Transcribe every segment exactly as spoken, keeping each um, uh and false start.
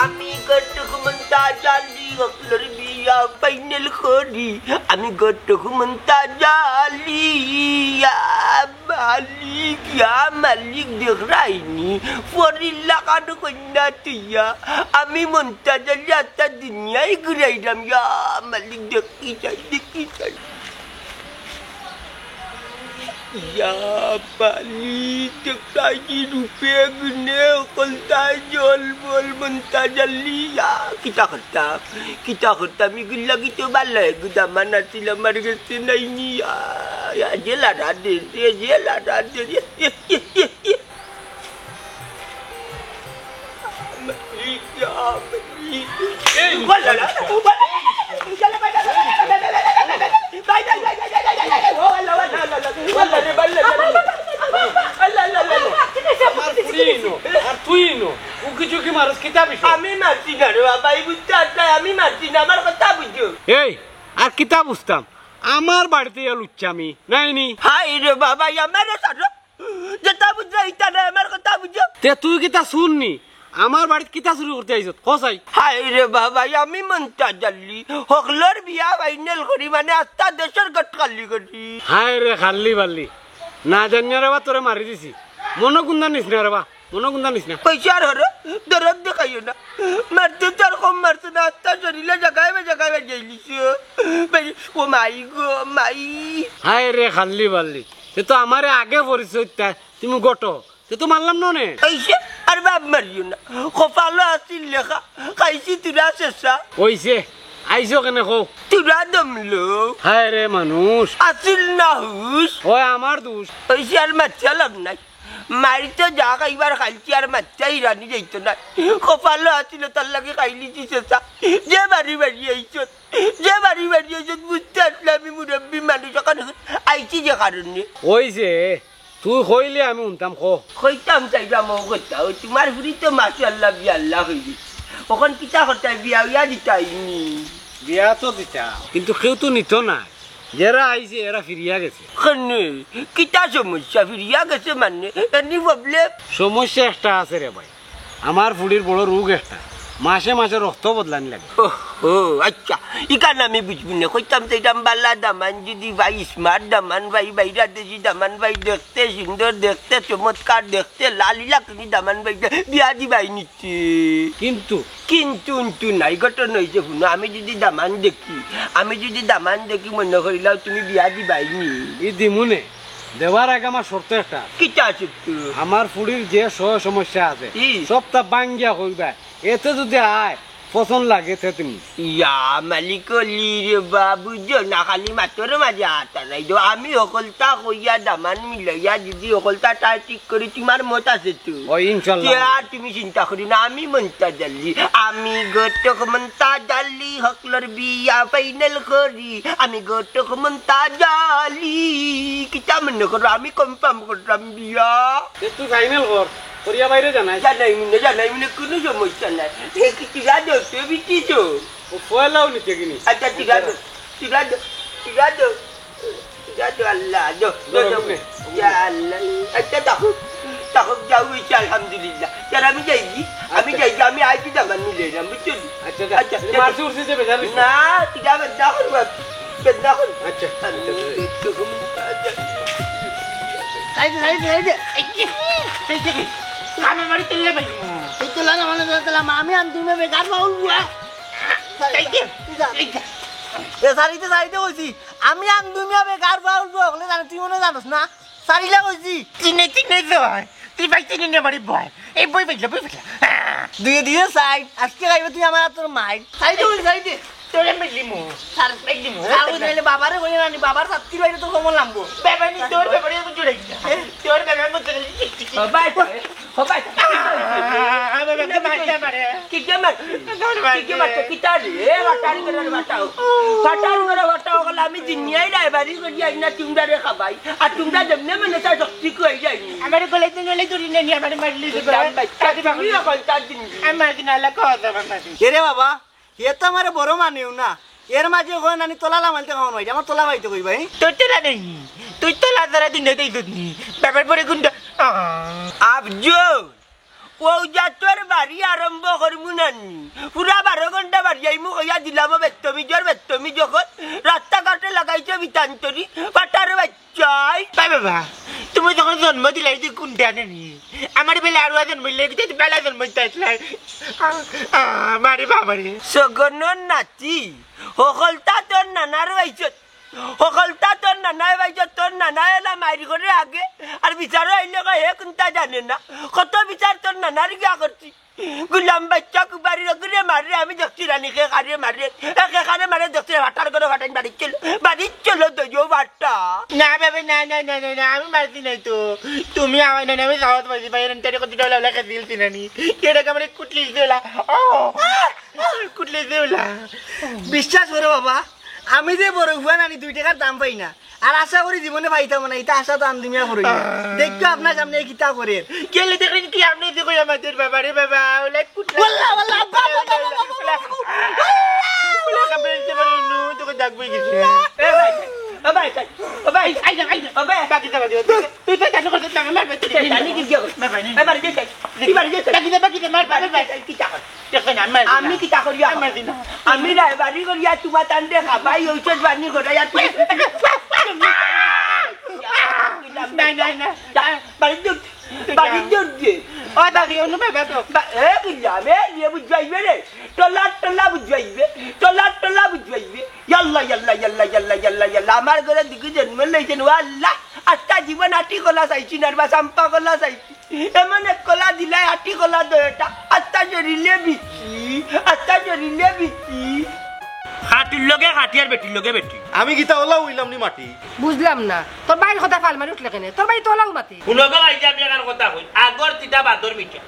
আমি ঘটক মন্তাজ আলী, হকলর বিয়া ফাইনাল করি। আমি ঘটক মন্তাজ আলী, ইয়া মালিক, ইয়া মালিক, দেখরায়নি, ফরির লাখান কইন্যা তুইয়া। আমি মন্তাজ আলী আস্তা দুনিয়াই ঘুরাইরাম, ইয়া মালিক, দেখি চাই, দেখি চাই। ইয়া পানি, টেকাই রূপে গুণে, হকলতায় জল বল মন্তাজ আলী। ইয়া, কিতা করতাম, কিতা করতাম, ইগুর লাগি তো বালা এগু দামান আছিল আমার গেছে, নাইনি। ইয়া, ইয়া, জেলা রাধে রে, জেলা রাধে রে। ইয়া, ইয়া, ইয়া, ইয়া। এই, আমার ফুড়ি ইনো, আর তুই ইনো, উকি ঝুঁকি মারস, কিতা বিষয়? আমি মারছি না রে বাবা, এই বুঝতে পারতাম, আমি মারছি না, আমার কথা বুঝো। এই, আর কিতা বুঝতাম? আমার বাড়িত ইয়া লুচ্চামি, নাইনি? হায় রে বাবা, আমারে ছাড়ো। যেটা বুঝলে ইটা নায়, আমার কথা বুঝো। তে তুই কিতা চুর নি? আমার বাড়িত কিতা চুরি করতে আইছত? ক চাই। হায় রে বাবা, আমি মন্তাজ আলী। হকলর বিয়া ফাইনাল করি, মানে আস্তা দেশর গেট খালি করি। হায় রে খাল্লি বাল্লি। না জানিয়া রে বা তোরে মারি দিছি। মনো কুন্দা নিস না রে বা। মনো কুন্দা নিস না। পয়সার হরো, দরদ দেখাইও না। মারতে তো আর কম মারছে না, আস্তা শরীরে জাগায় বে জাগায় বাজাই লিছে। ও মাই গো, মাই। হায় রে খাল্লি বাল্লি। তে তো আমারে আগে পরিচয় দিতা, তুমি গটো। তে তো মারলাম ননে। অইছে, আর বাপ মারিও না। কপালো আছিল লেখা, খাইছি তুরা শেষা। অইছে, আইছো কেনে কও? তুরা দমলো। হায় রে মানুষ। আছিল না হুশ। ওই আমার দোষ। অইছে, আর মাতিয়া লাভ নাই। মারি তো যা খাইবার খাইছি, আর মাতিয়া ইরানি যাইতো না। কপালো আছিল তার লাগি খাইলিছি শেষা। যে বাড়ি বাড়ি আইছত, যে বাড়ি বাড়ি আইছত, বুঝতে আসলে আমি মুরব্বী মানুষ, ওখানে আইছি যে কারণে। অইছে, তুই কইলে আমি হুনতাম, ক। কইতাম চাইরাম ও কথা, ওই তুমার ফুড়ি তো মাশাআল্লাহ বিয়া আল্লাহ অই গেছে। অখন কিতা করতায়, বিয়া উয়া দিতায়নি? বিয়া তো দিতাম, কিন্তু কেউ তো নিত না। যেরা আইছে এরা ফিরিয়া গেছে। কেনে? কিতা সমস্যা? ফিরিয়া গেছে মানে? Any problem? সমস্যা একটা আছে রে ভাই, আমার ফুড়ির বড় রোগ একটা, মাসে মাসে রক্ত বদলানি লাগে। ওহো, আচ্ছা, ইখান আমি বুঝমু না। কইতাম তো ইটা বালা দামান যদি ভাই, smart দামান ভাই, বাইরা দেশি দামান ভাই, দেখতে সুন্দর, দেখতে চমৎকার, দেখতে লাল, ইলা কুনি দামান ভাই, বিয়া দিবায়নি তে। কিন্তু? কিন্তু উন্তু নাই, ঘটনা অইছে হুনো, আমি যদি দামান দেখি, আমি যদি দামান দেখি মনো করিলাও তুমি বিয়া দিবায়নি। ই দিমুনে, দেওয়ার আগে আমার শর্ত একটা। কিতা শর্ত? আমার ফুড়ির যে স-, সমস্যা আছে, ই। সবটা ভাঙ্গিয়া কইবা। এতে যদি আয়, পছন্দ লাগে, তে তুমি। ইয়া মালিক অলি রে বা, বুঝো না, খালি মাতর মাঝে আতা নাই দো। আমি হকলতা কইয়া দামান মিলাইয়া যদি হকলতা তাই ঠিক করি, তুমার মত আছে তো। ও, ইনশাআল্লাহ। তে আর তুমি চিন্তা করি না, আমি মন্তাজ আলী। আমি ঘটক মন্তাজ আলী, হকলর বিয়া ফাইনাল করি। আমি ঘটক মন্তাজ আলী। কিতা মনো করো, আমি কনফার্ম করলাম বিয়া। এ তুই ফাইনাল কর, করিয়া বাইরে জানাই। জানাইমু না, জানাইমু না, কুনু সমস্যা নাই। এ কি তুরা দো, তুই বিটি তো? ও পয়লাও নিতে কিনি? আচ্ছা, তুরা দো, তুরা দো, তুরা দো, তুরা দো, আল্লাহ, দো, দো, দো। ইয়া আল্লাহ। আচ্ছা, থাকো, থাকো, যাও, অইছে, আলহামদুলিল্লাহ। তে আমি যাইগি, আমি আচ্ছা। যাইগি, আমি আইছি দামান মিলাইরাম, বুঝছো নি? আচ্ছা, যা। আচ্ছা, মারছি উঠছি যে বেজার অইছে। না, তুরা বেদনা করবা। বেদনা কর। আচ্ছা, আচ্ছা, আচ্ছা। এই যে, এই যে, এই যে। এই যে, এই যে। কামে বাড়ি তুললে ভাই। এই তুলা না, মানে, তুলা, তুলা, আমি আম তুমি বেকার পাউল বুয়া। এই যে, এই যে। এ, সারিতে, সারিতে কইছি। আমি আম তুমি বেকার পাউল বুয়া, হকলে জানে, তুই মনে জানোস না? সারিলা কইছি। চিনে, চিনে তো হয়। তুই ভাই চিনে নে বাড়ি বয়। এই বই পাইলা, বই পাইলা। দুয়ে দুয়ে সাইড। আজকে খাইবে তুই আমার হাতর মাইর। সাইডে ওই সাইডে। তোরে মেলিমু। স্যার, মেলিমু। স্যার, ওই নাইলে বাবারে কইলে নানি, বাবার ছাত্রী বাইরে তো কমল নামবো। বাবা নি, তোর ব্যাপারে আমি জুড়ে গেছি। হ্যাঁ? তোর ব্যাপারে আমি জুড়ে গেছি। ও ভাই, ও ভাই। আহ, আমার ব্যাপারে মারতে পারে। কিকে মারছে? তোর ভাই। কিকে মারছে? কিতা রে? এ, বাটারি করে বাটাও। বাটারি করে বাটাও, বলে আমি জিনিয়াই রায় বাড়ি করি আই না, তুমরা রে খাবাই। আর তুমরা যেমনে মনে চায় শক্তি কই যায়নি। আমারে গলাইতে গলাইতে ধরি নেনি, আমারে মারলি তো। জান ভাই, তাকে তুমি বাবা। এখন তার দিন। আমার দিন আল্লাহ কওয়া যাবে না। এরে বাবা, এ তো আমারে বড় মানেও না। এর মাঝে কয় নানি তোলা লামাইতে খাওয়ানো হয়, আমার তোলা পাইতে কই ভাই? তোর তোলা নেই, তুই তোলা তারা দিন দেই দুধ নি। ব্যাপার পরে গুন্ডা। আহ। আফজল, অউ জাতর বাড়ি আরম্ভ করমু নানি। পুরা বারো ঘন্টা বাড়ি আইমু কইয়া দিলাম, ও বেত্তমিজর বেত্তমিজ যখন রাস্তাঘাটে লাগাইছে বিতান্তরি, ফাটার বাচ্চাই। ভাই বাবা, তুমি যখন জন্ম দিলাই যে কোনটা জানি? আমার বেলা আরো জন্ম দিলে, কিন্তু বেলা জন্ম দিতে আসলে। আ, আ, মারে বাবা রে। সগনর নাতি, হকলতা তোর নানার বাইছত। হকলতা তোর নানায় বাইছত, তোর নানায় এলা মাইর করে আগে। আর বিচারো আইলে কয়, হে কুন্তা জানে না। কত বিচার তোর নানার গিয়া করছি। গুলাম বাচ্চা কুবারি রগুরে মারে, আমি দেখছি রানী খে খারে মারে। এ খে খারে মারে দেখছি, ফাটার করে ফাটাইন বাড়ি চলো। বাড়ি চলো তো, জো ফাটা। না বাবা, না, না, না, না, না, আমি মারছি নাই তো। তুমি আমার না, না, আমি সাহস পাইছি, ভাই, এরম তারিখ কত ডলার লেখা দিলছি না নি। কেডা কামড়ে কুটলি দিলা। ও, কুটলি দিলা। বিশ্বাস করো বাবা, আমি যে বড় হুয়া নানি দুই টাকার দাম পাই না। আর আশা করি জীবনে পাইতাম না, এটা আশা তো আন্দিমিয়া করি। দেখো আপনার সামনে এই কিতা করে। কেলে দেখেন কি আপনি দেখো আমাদের বাবা রে বাবা, ওলা কুটলি। ওলা, ওলা, বাবা, বাবা, বাবা, বাবা। ওলা কামড়ে দিতে পারে, নু, তোকে ডাকবই কিছু। এ ভাই, ও ভাই, ও ভাই, আই যা, আই যা। ও ভাই। বাকি যাবা দিও। তুই তো জানো কথা, আমি মারবে। জানি কি গিয়া? মারবে না। এ বাড়ি যাই, কি বাড়ি যাই? বাকি দে, বাকি দে, মার, মার, মার। কি চাকর? দেখো না, মার না। আমি কিতা করি? মার না। আমি রায়বাড়ি করিয়া তোমার তান্ডে খাবাই, ঔষধ পানি করাইয়া তুমি নাই, নাই, নাই। যা, বাড়ি যাও, বাড়ি যাও যে। ও দাদি, অনু বাবা তো। বা-, এ বুঝলাম, এ নিয়ে বুঝবাইবে রে। টলা, টলা বুঝবাইবে, টলা, টলা বুঝবাইবে। ইয়াল্লা, ইয়াল্লা, ইয়াল্লা, ইয়াল্লা, ইয়াল্লা, ইয়াল্লা। আমার ঘরে দিকে জন্ম লইছেন, ও আল্লাহ। আস্তা জীবন আটি কলা চাইছি না, বা চাম্পা কলা চাইছি। এমন এক কলা দিলাই, আটি কলা দয়টা। আস্তা জরিলে বিচি, আস্তা জরিলে বিচি। খাটির লগে খাটি আর বেটির লগে বেটি। আমি কিতা ওলাও হইলাম নি মাটি? বুঝলাম না, তোর ভাইর কথা ফাল মারি উঠলে কেনে? তোর ভাই তো ওলাও মাতে। হুনো গো ভাই, যে আমি এখান কথা কই, আগর তিতা বাদর মিঠা।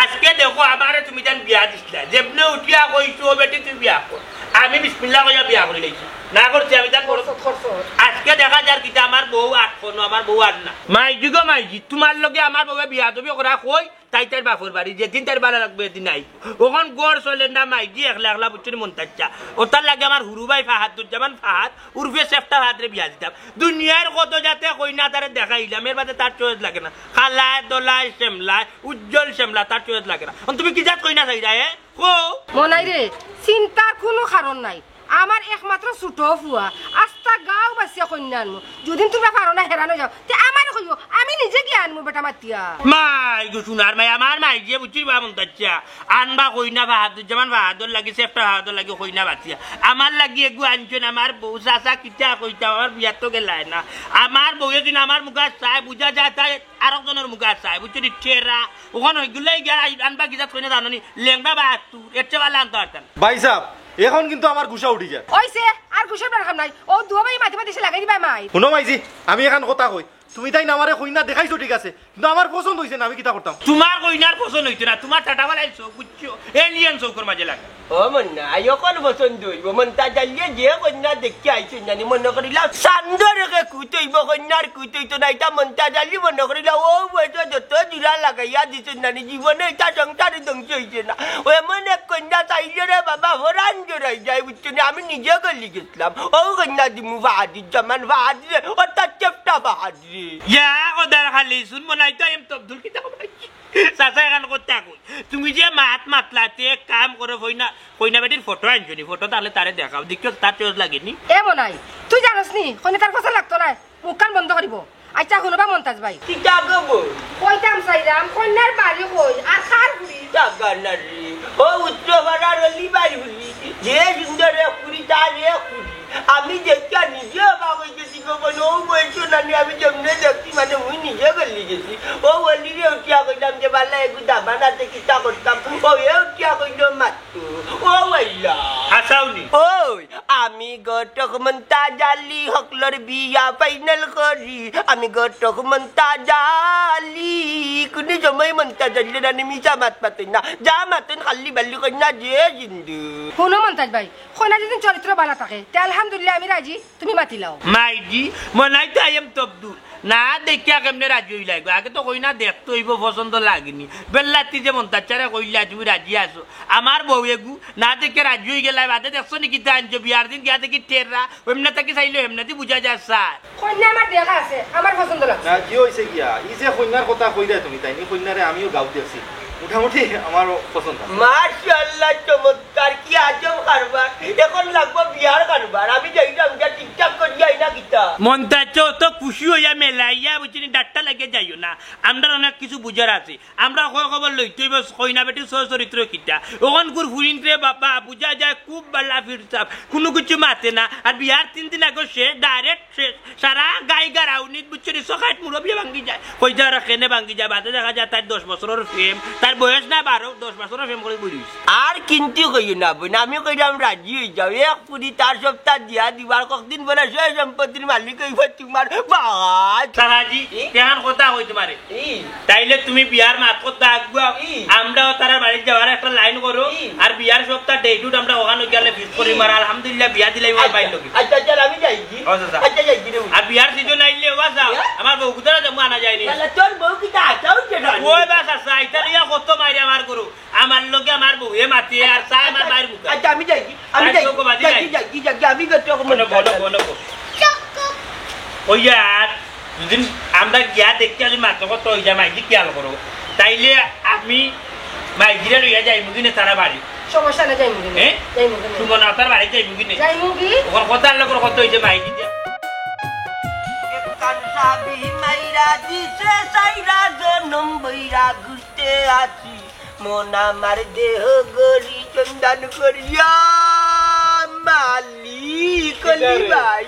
আজকে দেখো, আমারে তুমি যেন বিয়া দিছিলা, যেমনে উঠিয়া কইছো, "ও বেটি, তুই বিয়া কর।" আমি বিসমিল্লাহ কইয়া বিয়া করি লাইছি। না করছি আমি তার বড়। করছো, করছো। আজকে দেখা যার কিতা আমার বউ আট কোনো, আমার বউ আর না। মাইজি গো মাইজি, তোমার লগে আমার বউয়ে বিয়া তুমি করা কই, তাই তার বাপর বাড়ি, যেদিন তার ভালা লাগবে, এদিন আই। ওখান ঘর চলে না, মাইজি একলা একলা বুঝছো নি মন্তাজ চা। ওটার লাগে আমার হুরু ভাই ফাহাদুজ্জামান ফাহাদ, উর্ফে সেফটা ফাহাদরে বিয়া দিতাম। দুনিয়ার কত জাতে কইনা তারে দেখাইলাম, এর বাদে তার চয়েস লাগে না। কালায়, দলায়, শ্যামলায়, উজ্জ্বল শ্যামলা, তার চয়েস লাগে না। অন তুমি কি জাত কইনা চাইরা, এ? কো? মনাই রে, চিন্তার কুনু কারণ নাই। আমার একমাত্র ছোট ফুয়া, আস্তা গাঁও বাসিয়া কইনা আনমু। যুদি তুমি পারো না, হেরানো যাও, তে আমারে কইও, আমি নিজে গিয়া আনমু বেটা মাতিয়া। মাই গো, সোনার মাই, আমার মাই গিয়া বুঝছি বা মন্তাজ চা। আনবা কইনা ফাহাদুজ্জামান ফাহাদর লাগি, সেফটা ফাহাদর লাগি কইনা বাসিয়া। আমার লাগি এগু আনছইন, আমার বউ চাচা কিতা কইতাম, আমার বিয়া তো গেলায় না। আমার বউয়ে যদি আমার মুখা চায়, বুঝা যায় তাই আরক জনর মুখা চায়, বুঝছো নি? টেরা, ওখান হইগুলাই গিয়া আই-, আনবা কি জাত কইনা জানো নি? লেংড়া বা আত্তুর, এর চেয়ে ভালা আনতা পারতা না। ভাই সাব, এখন কিন্তু আমার গুসা উঠি যায়। ওইছে, আর গুসার দরকার নাই। ও দুয়া ভাই মাঝে মাঝে এসে লাগাই দিবা মাই। হুনো মাইজি, আমি এখান কথা কই। তুমি তাইন আমারে কইনা দেখাইছো ঠিক আছে, কিন্তু আমার পছন্দ হইছে না, আমি কিতা করতাম? তোমার কইনার পছন্দ হইতো না, তোমার টাটা বালা চোখ, বুঝছো? Alien চোখর মাঝে লাগে। ও মন্না, আই অখন পছন্দ হইব। মন্তাজ আলিয়ে যে কইনা দেখি আইছইন নানি, মনো করিলা চান্দর একে কুত হইব, কইনার কুত হইতো না, ইটা মন্তাজ আলি মনো করিলা। ও বয়স যত জোড়া লাগাইয়া দিছইন নানি, জীবনে ইটা সংসারে ধ্বংস হইছে না। ও এমন এক কইনা চাইলে রে বাবা, হরান জোড়াই যায়, বুঝছো নি? আমি নিজে গলি গেছিলাম। ও কইনা দিমু ফাহাদুজ্জামান ফাহাদরে, অর্থাৎ চেপটা ফাহাদরে। ইয়া, খোদার খালি, শুন, মনে হয় তো এম তবদুল কিতা কমাই। চাচা, এখান করতে কই। তুমি যে মাত মাতলা, তে এক কাম করো, কইনা, কইনা বেটির ফটো আনছো নি, ফটো তাহলে তারে দেখাও, দেখো তার চয়েস লাগে নি। এ মনাই, তুই জানোস নি, কইনা তার পছন্দ লাগতো না, মুখখান বন্ধ করিব। আচ্ছা, হুনো বা মন্তাজ ভাই। কিতা গো বউ? কইতাম চাইরাম, কইনার বাড়ি কই, আর কার ফুড়ি? জাগা না রে, ও উত্তরপাড়ার অলি বাড়ি ফুড়ি, যে সুন্দর এক ফুড়ি, তার এক ফুড়ি। আমি দেখিয়া নিজে অবাক হয়ে গেছি গো বইন, ও বয়সও নানি আমি যেমনে দেখছি, মানে, মুই নিজে গলি গেছি। ও অলিরে উঠিয়া কইলাম যে, "বালা, এগু দামান আছে, কিতা করতাম?" ও এ উঠিয়া কইল, "মাত্তু।" ও আইলা। হাসাউনি। ওই, আমি ঘটক মন্তাজ আলি, হকলর বিয়া ফাইনাল করি। আমি ঘটক মন্তাজ আলি, কুনু সময় মন্তাজ আলি নানি মিছা মাত মাতইন না। যা মাতইন খালি বালি কইন না যে জিন্দু। হুনো মন্তাজ ভাই, কইনা যদি চরিত্র বালা থাকে, তে আলহামদুলিল্লাহ আমি রাজি, তুমি মাতিলাও। মাইজি, মনাই তো আই এম তবদুল। না দেখিয়া কেমনে রাজি হইলাই গো? আগে তো কইনা দেখতে হইব, পছন্দ লাগেনি। বেল্লাতি যে মন্তাজ চারে কইলা তুমি রাজি আছো। আমার বউ এগু না দেখে রাজি হই গেলাই, বাদে দেখছো নি কিতা আনছো? বিয়ার দিন গিয়া দেখি টেররা, এমনে তাকে চাইলে এমনেদি বুঝা যায় স্যার। কইনা আমার দেখা আছে, আমার পছন্দ লাগছে। না, কি হইছে গিয়া? ই যে কইনার কথা কইরা তুমি, তাই নি? কইনারে আমিও গাঁও দেখছি। মোটামুটি আমারও পছন্দ আছে। মাশাআল্লাহ, চমৎকার, কি আজব কারবার। এখন লাগবো বিয়ার কারবার। আমি যাইতাম, যা ঠিকঠাক করি যাই না কিতা? মন্তাজ, তো খুশি হইয়া মেলাইয়া বুঝছনি, ডাট্টা লাগিয়া যাইও না। আমরার অনেক কিছু বুঝার আছে। আমরা খয় খবর লইতে অইবো, কইনা বেটির সহ চরিত্র কিতা। অখনকুর ফুরিন্তে বাবা বুঝা যায় খুব বালা ফিরসাব, কুনু কিছু মাতে না। আর বিয়ার তিন দিন আগে সে direct শেষ। সারা গাই গারাউনিত বুঝছনি, সকাইট মুরব্বি ভাঙ্গি যায়। কই যায় আর কেনে ভাঙ্গি যায়, বাদে দেখা যায় তার দশ বছরর প্রেম, তার বয়স না বারো, দশ বছরর প্রেম করি বই রইছে। আর কিন্তি কইও না বইন, আমি কইরাম রাজি অই যাও, এক ফুরি তার সপ্তাহ দিয়া দিবার, কতদিন বলে সে সম্পত্তির মালিক অইবো তুমার বাদ। তারাজি, ই? তেহান কথা কই তুমারে। ই? তাইলে তুমি বিয়ার মাত কথা আগুয়াও, ই? আমরাও তারার বাড়িত যাওয়ার একটা লাইন করো, ই? আর বিয়ার সপ্তাহ date উট আমরা অখানো গেলে fix করিম, আর আলহামদুলিল্লাহ বিয়া দিলাই আমার আচ্ছা, বাইর লগে। আচ্ছা, আচ্ছা, আমি যাই কি? ও চাচা। আচ্ছা, যাই কি রে? আর বিয়ার season আইলে ও চাচা, ইয়া? আমার বউ কুতারা যাবো আনা যায়নি। তাহলে তোর বউ কিতা আটাও যে না? ওই বা চাচা, ইটা নিয়া কত মাইরে আমার গরু। আমার লগে আমার বউয়ে মাতে আর চায় আমার বাইর মুখে। আচ্ছা, আমি যাই কি? আমি তাই যাই তো কি? কবাদি যাই নাই। কি, যাই কি, যাই কি? আমি গেট অখন বন্ধ বন্ধ, করি। বন্ধ, বন্ধ। ওই আর দুদিন আমরা গিয়া দেখি, আজ মাত্র কত হই যায়, মাইজি খেয়াল করো। তাইলে আমি মাইজিরে লইয়া যাইমু কিনে তারা বাড়ি। সমস্যা নাই, যাইমু কিনে। হ্যাঁ? যাইমু কিনে। সুমন আতার বাড়ি যাইমু কিনে। যাইমু কি? ওখান কথা আল্লাহ করে কত হইছে মাইজি দিয়া। একখান সাবি মাইরা দিছে, সাইরা জনম বইরা ঘুরতে আছি। মন আমার দেহ গড়ি চন্দন করিয়া মালিক অলি ভাই।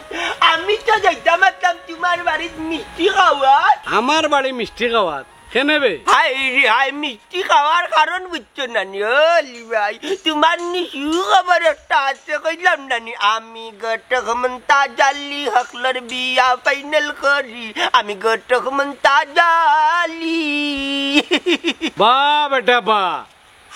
আমি তো যাইতাম আছলাম তুমার বাড়িত মিষ্টি খাওয়াত। আমার বাড়ি মিষ্টি খাওয়াত? কেনে বে? হায় রে হায়, মিষ্টি খাওয়ার কারণ বুঝছো না নি, অলি ভাই? তুমার নি সুখবর একটা আছে, কইলাম না নি? আমি ঘটক মন্তাজ আলী হকলর বিয়া final করি। আমি ঘটক মন্তাজ আলী। বা বেটা বা,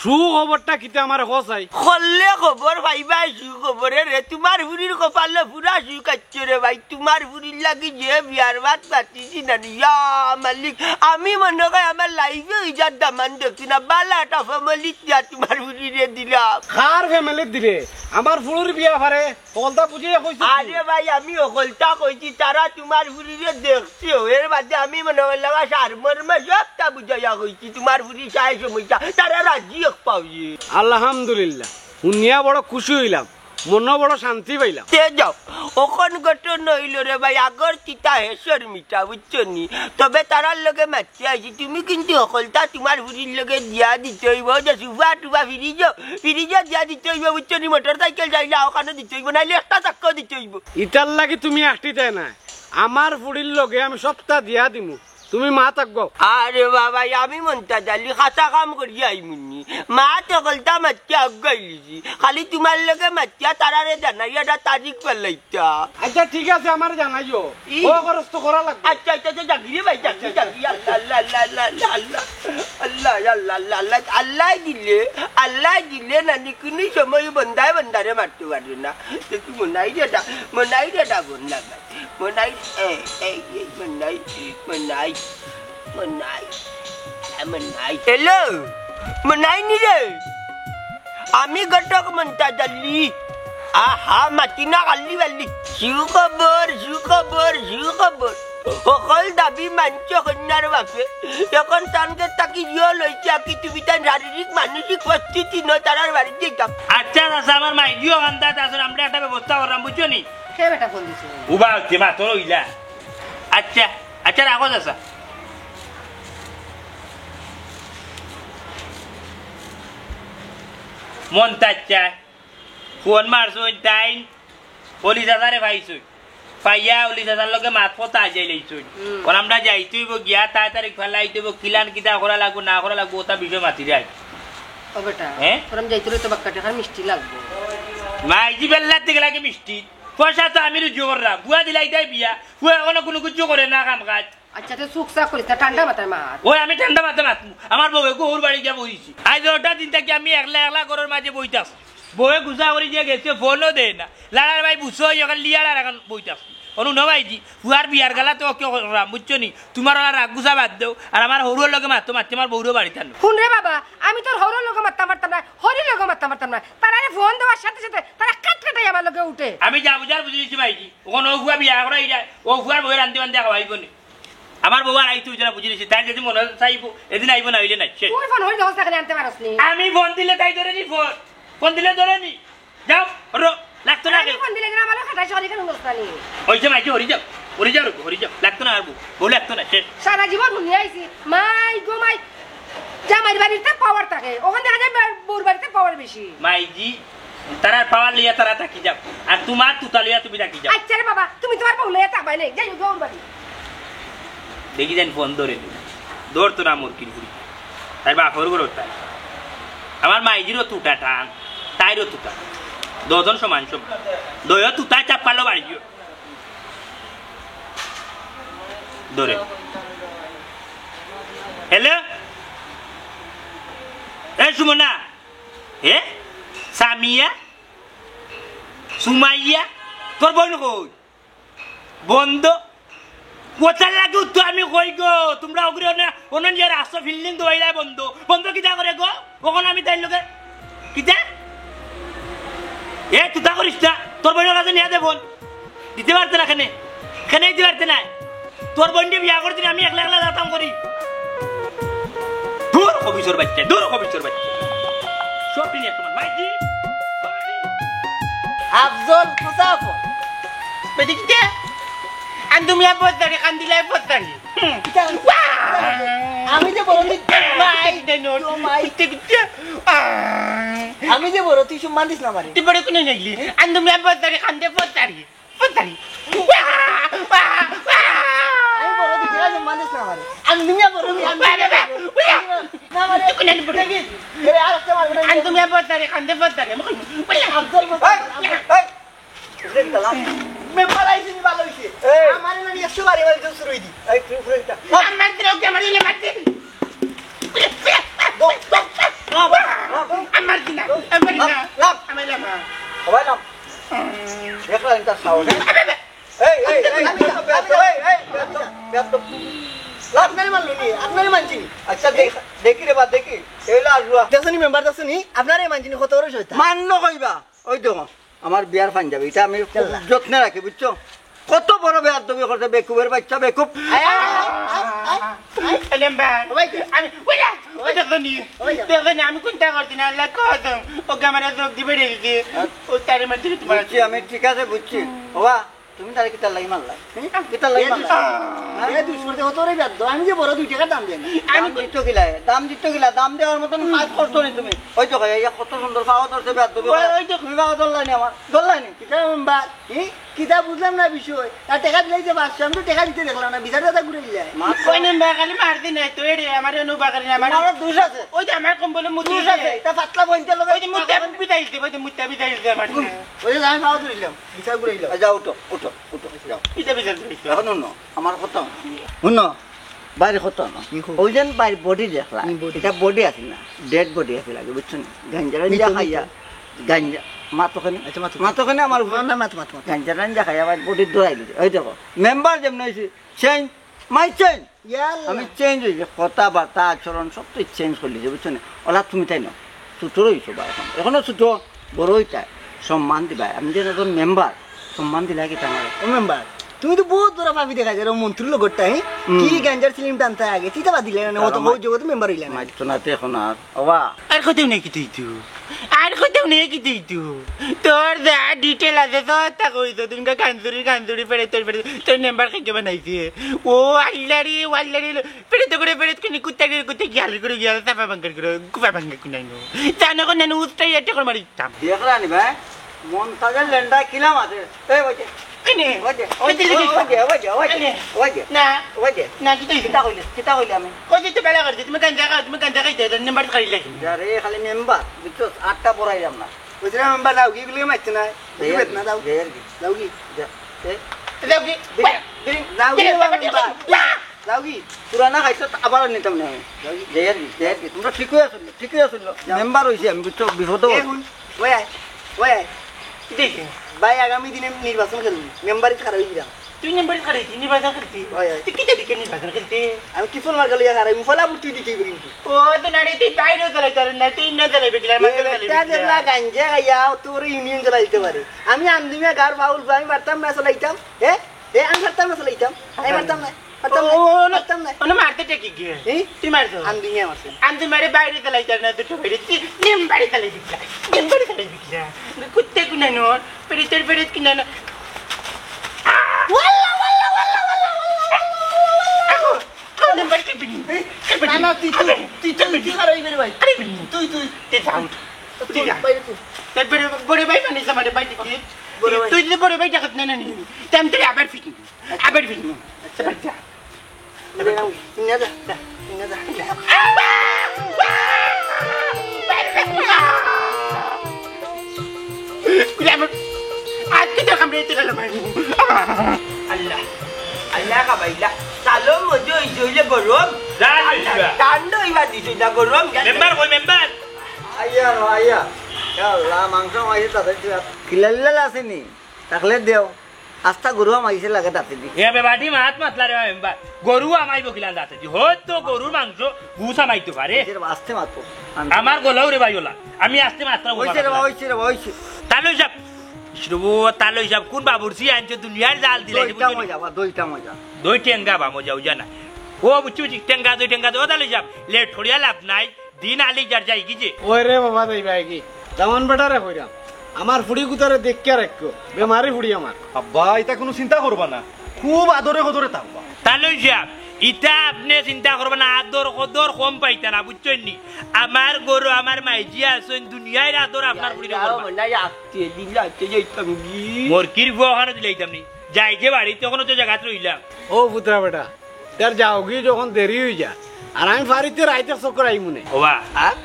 সুখবরটা কিতা আমারে কও চাই? করলে খবর পাইবায় সুখবরে রে, তুমার ফুরির কপালো পুরা সুখ আছে রে ভাই। তুমার ফুরির লাগি যে বিয়ার ভাত পাতিছি না নি, ইয়া মালিক, আমি মনো কয় আমার life-এ ইজার দামান দেখছি না, বালা একটা family দিয়া তুমার ফুরিরে দিলাম। কার family দিলে? আমার ফুরির বিয়া ফারে হকলতা বুঝাইয়া কইছো কি? আরে ভাই, আমি হকলতা কইছি, তারা তুমার ফুরিরে দেখছে, এর বাদে আমি মনো করলাম সারমর্মে সবটা বুঝাইয়া কইছি, তুমার ফুরি চায় সমস্যা, তারা রাজি এক পাওয়ে। আলহামদুলিল্লাহ, হুনিয়া বড় খুশি অইলাম, মনো বড় শান্তি পাইলাম। তে যাও, অখন ঘটনা অইলো রে ভাই, আগর কিতা হেশর মিঠা, বুঝছো নি? তবে তারার লগে মাত- তে আইছি, তুমি কিন্তু হকলতা তুমার ফুরির লগে দিয়া দিতে অইবো, যে সুফা টুফা ফ্রিজো, ফ্রিজো দিয়া দিতে অইবো, বুঝছো নি? মোটরসাইকেল চাইলে অখানো দিতে অইবো, নাইলে একটা চাক্কাও দিতে অইবো। ইতার লাগি তুমি আটিতায় নায়, আমার ফুরির লগে আমি সবটা দিয়া দিমু, তুমি মাত আগুয়াও। আরে বাবা, আমি মন্তাজ আলী, খাছা কাম করিয়া আইমুনি। মাত হকলতা মাতিয়া আগুয়াইলিছি, খালি তুমার লগে মাতিয়া তারারে জানাইয়া এটা তারিখ ফালাই। আচ্ছা, ঠিক আছে, আমারে জানাইও। ই। ও খরচ তো করা লাগবো। আচ্ছা, আচ্ছা, আচ্ছা, যাগি রে ভাই, যাগি, যাগি। আল্লাহ, আল্লাহ, আল্লাহ, আল্লাহ, আল্লাহ। আল্লাহ, আল্লাহ, আল্লাহ, আল্লাহ। আল্লাহ দিলে, আল্লাহ দিলে নানি কুনু সময় বন্দায় বন্দারে মারতে পারে না। দেখি মনাই রে দা, মনাই রে দা, বন লাগা। মনাই, এই, এই, এই, মনাই, মনাই। মনাই, এ মনাই। হ্যালো, মনাই নি রে? আমি ঘটক মন্তাজ আলী। আহা, মাতি না কালি বালি। সুখবর, সুখবর, সুখবর। হকল দাবি মানছে কইন্যার বাপে। অখন তানকে তাকি জিও লইছে, আকি তুমি তান শারীরিক মানসিক প্রস্তুতি নয়, তারার বাড়িত যাইতাম। আচ্ছা, আচ্ছা, আমার মাইজিও কান্দাত আছইন, আমরা একটা ব্যবস্থা করলাম, বুঝছো নি? কে বেটা ফোন দিছে? উবা, কে মা, তোর অইলা? আচ্ছা, আচ্ছা, রাখো চাচা। মন্তাজ চাচা, ফোন মারছইন তাইন, অলি চাচারে পাইছইন। পাইয়া অলি চাচার লগে মাত কথা আজাই লাইছইন। হুম। অখন আমরা যাইতে অইবো, গিয়া তাড়াতাড়ি ফালাইতে অইবো, কিলান কিতা করা লাগবো, না করা লাগবো, ওটা বিষয় মাতি যাই। ও বেটা, হ্যাঁ? তোর আমি যাইতে অইলে তো বাক্কা টেকার মিষ্টি লাগবো। মাইজি বেল্লার দিকে লাগে মিষ্টি। পয়সা তো আমি রুজি করলাম, বুয়া দিলাই দেয় বিয়া, বুয়া অখনো কুনু কিচ্ছু করে না কাম কাজ। আচ্ছা, তুই চুপ চাপ করিস না, ঠান্ডা মাথায় মাত। ওই আমি ঠান্ডা মাথায় মাতমু। আমার বউয়ে গরুর বাড়ি গিয়া বইছি। আইজ অটা দিন থাকি আমি একলা একলা ঘরর মাঝে বইতাম। বউয়ে গুছা করি দিয়া গেছে, ফোনও দেয় না। লাড়ার ভাই বুঝছো, ওই ওখানে লিয়াড়ার এখন বইতাম। অনু নবাইজি, ফুয়ার বিয়ার গালা তো ওকে করলাম, বুঝছো নি? তুমার ওরা রাগ গুছা বাদ দেও, আর আমার হরুর লগে মাতো, মাতি আমার বউরও বাড়িত আনো। হুন রে বাবা, আমি তোর হরুর লগে মাততাম পারতাম না, হরির লগে মাততাম পারতাম না। তারারে ফোন দেওয়ার সাথে সাথে তারা কাট কাটাই আমার লগে উঠে। আমি যা বুঝার বুঝি দিছি ভাইজি, অখন ও ফুয়া বিয়া করাই যায়, ও ফুয়ার বউয়ে রান্ধি বান্ধি খাওয়াইবো নি। আমার বউ আর আইতো অইতো না, বুঝি নিছি। তাই যদি মনে চাইবো, এদিন আইবো, না অইলে নাই, শেষ। তুই ফোন হইল, দশ টাকা আনতে পারস নি? আমি ফোন দিলে তাই ধরে নি ফোন। ফোন দিলে ধরে নি। যাও, রো, লাগতো না আমি রে। ফোন দিলে যেন আমার খাটাই সকালে কেন দোষ জানি? ওই যে মাইজি, হরি যাও, হরি যাও, হরি যাও। লাগতো না আর বউ, বউ লাগতো না, শেষ। সারা জীবন শুনিয়া আইছি, মাই গো মাই, জামাইর বাড়িতে পাওয়ার থাকে, ওখান দেখা যায় বা-, বউর বাড়িতে পাওয়ার বেশি। মাইজি, তারার পাওয়ার লইয়া তারা থাকি যাও, আর তোমার তুতা লইয়া তুমি থাকি যাও। আচ্ছা রে বাবা, তুমি তোমার বউ লইয়া থাকবাই নাই, যাই হোক, বউর বাড়ি। দেখি যেন ফোন ধরে নি। ধরতো না মোর কিরকুরি। তাই বাপর ঘর তাই। আমার মাইজিরও তুতা টান, তাইরও তুতা। দুইজন সমান সমান। দুইও তুতা চাপ্পালো বাড়িও। ধরে। হ্যালো? এ সুমনা? এ? সামিয়া? সুমাইয়া? তোর বোন কই? বন্ধ। কথার লাগি তো আমি কই গো, তোমরা ওগুলো না, অনন ইয়ার আসো ফিল্ডিং দৌড়াইলাই বন্ধ। বন্ধ কিতা করে গো? ওখানে আমি তাইর লগে কিতা? এ, তুতা করিস না। তোর বইনর কাছে নিয়া দে ফোন। দিতে পারতে না কেনে? কেনে দিতে পারতে না? তোর বইনরে বিয়া করতে আমি একলা একলা যাতাম করি। দূর খবিসর বাচ্চা, দূর খবিসর বাচ্চা। সব দিন এক সমান। মাইজি, মাইজি। আফজল, কোথা আপন? বেটি কিতা? আন্দুমিয়া পদ্দারি, কান্দিলাই পদ্দারি। হুম। কিতা? ওয়া! আমি যে বড় তুই মাই দেন ওর। ও মাই। কিতা, কিতা? আহ। আমি যে বড়, তুই সম্মান দিস না আমারে। তুই বড় কোনে নাইলি? আন্দুমিয়া পদ্দারি, কান্দে পদ্দারি। পদ্দারি। ওয়া! ওয়া! ওয়া! আমি বড়, তুই কেন সম্মান দিস না আমারে? আন্দুমিয়া বড়, আমি আন্দুমিয়া বাবা, বড়। ওয়া! না, আমারে তুই কোনে বড়? দেখি, এরে আর একটা মারবে না। আন্দুমিয়া পদ্দারি, কান্দে পদ্দারি। আমি কই, ওয়া! আফজল, এই, এই। মেম্বার আইছে নি, ভালো হইছে। এই। আমারে না নিয়ে একশো বাড়ি বাড়ি জোর শুরু হইদি। এই, তুই উপরে যা। আমার দিলে ওকে, আমার দিলে মারতে। দো, দো, লাভ, লাভ। আমার দিনা, আমার দিনা। লাভ, লাভ। আমার দিনা। সবাই লাভ। দেখলা এটা সাহস। এই, এই, এই, এই, এই, বেয়াদব। লাভ নারে মারলো নি, আপনারে মানছি নি। আচ্ছা, দেখ, দেখি রে বা, দেখি। এই লা, আল্লাহ। দেখছো নি মেম্বার, দেখছো নি? আপনারে মানছি নি, কত বড় শয়তান। মান্য কইবা। ওই দেখো। আমার বিয়ার পাঞ্জাবি, এটা আমি খুব কেলা? যত্নে রাখি, বুঝছো? কত বড় বেয়াদবি করছে, বেকুবের বাচ্চা, বেকুব। আয়, আয়, আয়, আয়, আয়। এলেম ভাই, ওই যে। আমি, ওই যা, ওই যা। দেখো নি, ওই যা। দেখো নি, আমি কোনটা করছি না, আল্লাহ কসম। ওকে আমার চোখ দিবে রে দিদি। হ্যাঁ। ও তারে মারতে তোমার বুঝছি আমি, ঠিক আছে, বুঝছি। বাবা, তুমি তারে কিতার লাগি মারলা? হ্যাঁ? কিতার লাগি এ মারলা? দুষ-, হ্যাঁ? এ দুষ করতে হতো রে বেয়াদব, আমি যে বড় দুই টাকার দাম দেন। আমি দাম দিত গিলা, দাম দিত গিলা, দাম দেওয়ার মতন কাজ করছো নি তুমি। ওই তো ভাই, এই কত সুন্দর পাওয়া ধরছে বেয়াদবি ওই, করে। ওই তো। তুমি পাওয়া ধরলাই নি আমার, ধরলাই নি? কিতা মেম্বার? ই? কিতা বুঝলাম না বিষয়। আর টাকা দিলাই যে পাঁচশো, আমি তো টাকা দিতে দেখলাম না, বিচার দাদা ঘুরে দিলে। মাত্র কই মেম্বার খালি মার দি নাই তো, এরে আমার অনু বাগারে না, আমার তোমারও দোষ আছে। ওই যে আমার কম্বলে মুতি দোষ আছে, দিলে। এটা পাতলা বইনটার লগে ওই যে মুতি পাতলা বিদায় দিতে, ওই যে মুতি বিদায় দিতে আমার। ওই যে আমি পাওয়া ধরিলাম, বিচার ঘুরে দিলাম। আচ্ছা, উঠো, উঠো, উঠো, যাও। কিতা বিচার দিতে? এখন হুনো, আমার কথা হুনো। হুনো, বাইরে কথা হুনো। কি খবর? ওই যে বাইরে বডি দেখলা, কি বডি? এটা বডি আছে না, ডেড বডি আছে লাগে, বুঝছো নি? গাঞ্জা গাঞ্জা মিঠু, খাইয়া, মিঠু। গাঞ্জা, মাত ওখানে, আচ্ছা, মাত। মাত ওখানে আমার উপর। না, মাত, মাত, মাত। গাঞ্জা গাঞ্জা খাইয়া আবার বডি দৌড়াই দিছে। ওই দেখো, মেম্বার যেমন হয়েছে, চেঞ্জ, মাই চেঞ্জ। ইয়াল্লা। আমি চেঞ্জ হয়েছে, কথাবার্তা, আচরণ সব তো চেঞ্জ করে দিছে, বুঝছো নি? ওলা তুমি তাই না, ছোট রয়েছো বা এখন, এখনো ছোট, বড় হইতায়, সম্মান দিবায়। আমি যে একজন মেম্বার, সম্মান দিলে কি আমার? ও মেম্বার, তুমি তো বহুত বড় পাপি দেখা যায়, ও মন্ত্রীর লগরটা, হ্যাঁ? হুম। কি গাঞ্জার সিলিম টানতে আগে, চিতা বাদ দিলে না, ও তো তারা ওই জগতে মেম্বার হইলে না। মারতো না তো এখন আর, ওবা। আর কইতেও নাই কিতা অইতো? আর কইতেও নাই কিতা অইতো? তোর যা ডিটেল আছে, সবটা কইতো। তুমি কান্দুরি, কান্দুরি, পেড়ে, তোর পেড়ে, তোর মেম্বার কে বানাইছে? ও আল্লাহ রে, ও আল্লাহ রে, পেড়ে তো করে, পেড়ে তো করে, কুত্তা করে, কুত্তা গিয়াল করে, গিয়াল, চাপা ভাঙ্গার করে, কুপা ভাঙ্গা কুনাইনো। জানো কোন নানু উস্তাই এটা করে মারিতাম। দেখলা নি ভাই? মন্তাজের লেন্ডা কিলা মাতে। এই ওই যে। এনে। ওই যে, ওই যে, ওই যে, ওই যে, ওই যে, এনে। ওই যে। না। ওই যে। না, কিতা অইছে? কিতা কইলে? কিতা কইলে আমি? ওই যে তো বেলা করে, তুমি গাঞ্জা খাও, তুমি গাঞ্জা খাইতে, এটা নাম্বার খালি লাগে। আরে, খালি মেম্বার, বুঝছো? আটটা পড়াইলাম না। ওই যে মেম্বার যাও, কি গুলো মারছে না? যাও, যাও। যাও কি? যা। এ? যাও কি? দিন, দিন, যাও কি দিন, মেম্বার? যাও কি? পুরানা খাইছো, আবার নিতাম না আমি। যাও কি? যাই আর কি, যাই আর কি। তোমরা ঠিকই আছো, ঠিকই আছো। যাও। মেম্বার হইছি আমি, বুঝছো? বিপদে এ পড়ছি। হুন, ওই আয়, ওই আয়। দেখি। ভাই, আগামী দিনে নির্বাচন খেলবি। মেম্বারি খারাপ হয়ে গেলাম। তুই মেম্বারি খারাপ হইতি, নির্বাচন খেলতি? ওই, ওই। তুই কিতা দিকে নির্বাচন খেলতি? আমি টিফন মার্কা লইয়া খারাপ, মুফলা বুট তুই দিকে বলি। ও, তো না রে, তুই বাইরেও চালাইতে পারে না, তুই ইন্না চালাইবে কিলা, এ, মার্কা চালাইবে বেটা কিলা? যেগুলা গাঞ্জা খাইয়া, তোর ইউনিয়ন চালাইতে পারে। আমি আন্দুমিয়া গার বাউল, আমি পারতাম না চালাইতাম। এ? এ, আমি পারতাম না চালাইতাম। আমি পারতাম না। পারতাম না, ও, ও, না, পারতাম না। ও, না, মারতে টেকি গিয়ে। এই? তুই মার তো। আন্দুইয়া মারছে। আন্দু মারে বাইরে চালাই যার না, দুটো বাইরে। তুই নিম বাড়ি চালাই দিবি। নিম বাড়ি চালাই দিবি। কুত্তে কুনানোর, পেরিতের পেরিত কুনানো। ওয়াল্লা, ওয়াল্লা, ওয়াল্লা, ওয়াল্লা, ওয়াল্লা, ওয়াল্লা, ওয়াল্লা। নিম বাড়ি টিপি নি। এই, না, না, তুই, তুই, তুই, তুই, তুই খারাপ হইবে রে ভাই। আরে, তুই, তুই। তুই যা, উঠ। তুই তুই যা। বাইরে তুই। তারপরে বড় ভাই মানে আমার বাইরে কি? বড় ভাই। তুই যদি বড় ভাই ডাকত না, না, নি। তাই আমি তোরে আবার ফিরি। আবার ফিরি। আচ্ছা, বাচ্চা। না, না, না, না, না। আজকে তো আমরা এটা গেলাম। আল্লাহ, আল্লাহ কাবাইলা। চালো মজো হইছে, হইলে গরম। যা, আল্লাহ, যা। ঠান্ডা হইবা দিছে না, গরম। মেম্বার কই, মেম্বার? আইয়া রো, আইয়া। ইয়া আল্লাহ, মাংস মাইছে তাদের কি আর কিলাল্লাল আছেনি? থাকলে দেও। আস্তা গরু আমাইছে লাগে দাঁতে দি। এ বেবাটি মাত মাতলা রে মেম্বার। গরু আমাইবো কিলান দাঁতে দি। হয়তো গরুর মাংস গুস আমাইতো পারে। এদের আস্তে মাতো। আমার গলাও রে ভাই ওলা। আমি আস্তে মাতরা ওইছে রে বা, ওইছে রে বা, ওইছে। তালই সাব। ইস রে বো, তালই সাব, কোন বাবুর্চি আনছো দুনিয়ার জাল দিলে, দইটা বুঝছো নি? মজা, বা, দইটা মজা। দই টেঙ্গা বা মজা, উজা না। ও বুঝছো, বুঝছি, টেঙ্গা, দই টেঙ্গা, দই, ও তালই সাব। লেট করিয়া লাভ নাই। দিন আলি যার যাই কি যে? ওই রে বাবা, তাই ভাই কি? দামান বেটারে কইরাম। আমার ফুড়ি গুতারে দেখিয়া রাখিও। বেমারি ফুড়ি আমার। আব্বা, ইতা কুনু চিন্তা করবা না। খুব আদরে কদরে থাকবা। তালই সাব, ইতা আপনে চিন্তা করবা না, আদর কদর কম পাইতা না, বুঝছইন নি? আমার গরু, আমার মাইজি আছইন, দুনিয়ার আদর আপনার ফুড়িরে করবা। মনে হয় আজকে দিন রাইতে যাইতাম গি। মরকির ফুয়া ওখানো দিলাইতাম নি। যাই যে বাড়িত, অখনো তো জাগাত রইলাম। ও পুতরা বেটা, তার যাওগি যখন দেরি হই যা, আর আমি ফারিতে রাইতে চক্কর আইমুনে। ওবা, হ্যাঁ?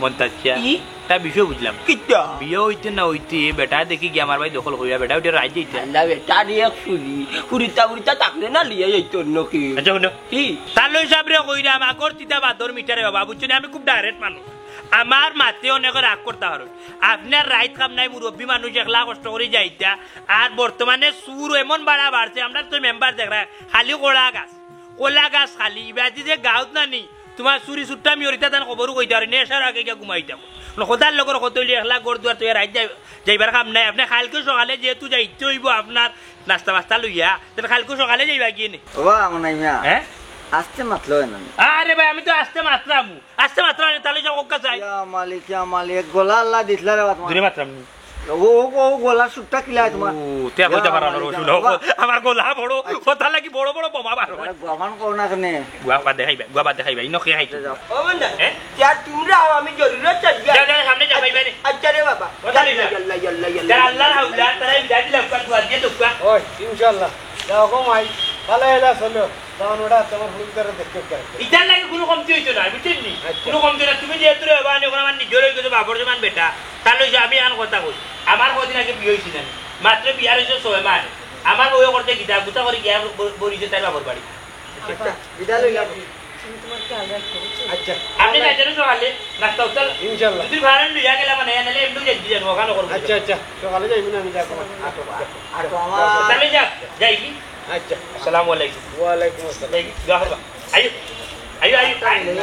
মন্তাজ চাচা, কি? তা বিষয় বুঝলাম। কিতা? বিয়া হইতে না হইতে বেটা দেখি গিয়া আমার ভাই দখল করিয়া বেটা ওইটা রাইত যাইতে। আল্লাহ বেটা রে এক চুলি, ফুরিতা ফুরিতা থাকলে না লিয়া যাইতো অন্য কি? আচ্ছা, হুনো। কি? তালই সাবরে কইরাম, আগর তিতা বাদর মিটারে বাবা, বুঝছো নি? আমি খুব direct মানুষ। আমার মাতে অনেকে রাগ করতা পারো। আপনার রাইত কাম নাই, মুরব্বি মানুষ একলা কষ্ট করি যাইতা। আর বর্তমানে চুর এমন বাড়া বাড়ছে, আমরা তো মেম্বার দেখরা, খালি কলা গাছ। কলা গাছ খালি, ইবাদি যে গাউত নানি, তোমার চুরি চুট্টা মিয়রিতা তান খবরও কইতা পারি, নেশার আগে গিয়া ঘুমাইতাম। মানে, খোদার লগর কত হইলে একলা ঘর দুয়ার তৈয়া রাইত যাই-, যাইবার কাম নাই। আপনে কালকে সকালে যেহেতু যাইতে হইব আপনার নাস্তা বাস্তা লইয়া, তাহলে কালকে সকালে যাইবা গিয়ে নে। ও বা, মনাই মিয়া। হ্যাঁ? আস্তে মাতলো না। আরে ভাই, আমি তো আস্তে মাতলাম। আস্তে মাতলাম, তাহলে যাও, ওকা চাই। ইয়া মালিক, ইয়া মালিক, গলা আল্লাহ দিছলা রে বাত। দূরে মাতলাম নি। ও, ও, ও গলার সুরটা কিলা তোমার? ও, তে কইতা পারা না, ইয়া মালিক, শুনো। বাবা। আমার গলা বড়, আচ্ছা। কথা লাগি বড় বড় বোমা বারো। আরে, গোয়ামান কও না কেনে? গুয়া বাদ দেখাইবা, গুয়া বাদ দেখাইবা, ইনো কে খাইতো? যাও। ও বন্ধু, এ? তে আর তোমরা আও, আমি জরুরত চাই। যাও, যাও, সামনে যাও, ভাই, ভাই। আচ্ছা রে বাবা। কথা লইলা। ইয়াল্লা, ইয়াল্লা, ইয়াল্লা। যারা আল্লাহর হাওলা, তারা এই বিদায় দিলাম, গুয়া, গুয়া দিয়ে তো গুয়া। ওই, ইনশাআল্লাহ। যাও গো মাই, ভালা এলা চলো। তখন ওটা তোমার হুরুতারে দেখতে পারে। ইতার লাগি কুনু কমতি হইতো না, বুঝছইন নি? আচ্ছা। কুনু কমতি না, তুমি যেহেতু রে বাবা, অখন আমার নিজর হই গেছে, বাপর সমান বেটা, তার লগে আমি আন কথা কই। আমার কদিন আগে বিয়া হইছে না, মাত্র বিয়া হইছে ছয় মাস। আমার বউয়ে করতে গিয়া, গুতা করি গিয়া ব-, বরিছে তার বাপর বাড়ি। আচ্ছা, বিদায় লইলাম। তুমি তোমার খেয়াল রাখো, বুঝছো? আচ্ছা। আপনে যাইতেন সকালে, নাস্তা উস্তা ইনশাআল্লাহ। যদি ভাড়া লইয়া গেলা মানে, নাহলে এমনি যাই দিয়ে যাবো, ওখানে করবো। আচ্ছা, আচ্ছা, সকালে যাইবো না, আমি যাবো। আচ্ছা, আচ্ছা, আমার তাহলে যা, যাই কি? আচ্ছা। আসসালামু আলাইকুম। ওয়ালাইকুম আসসালাম। যাই কি? দোয়া করবা। আইও, আইও, আইও, আইও।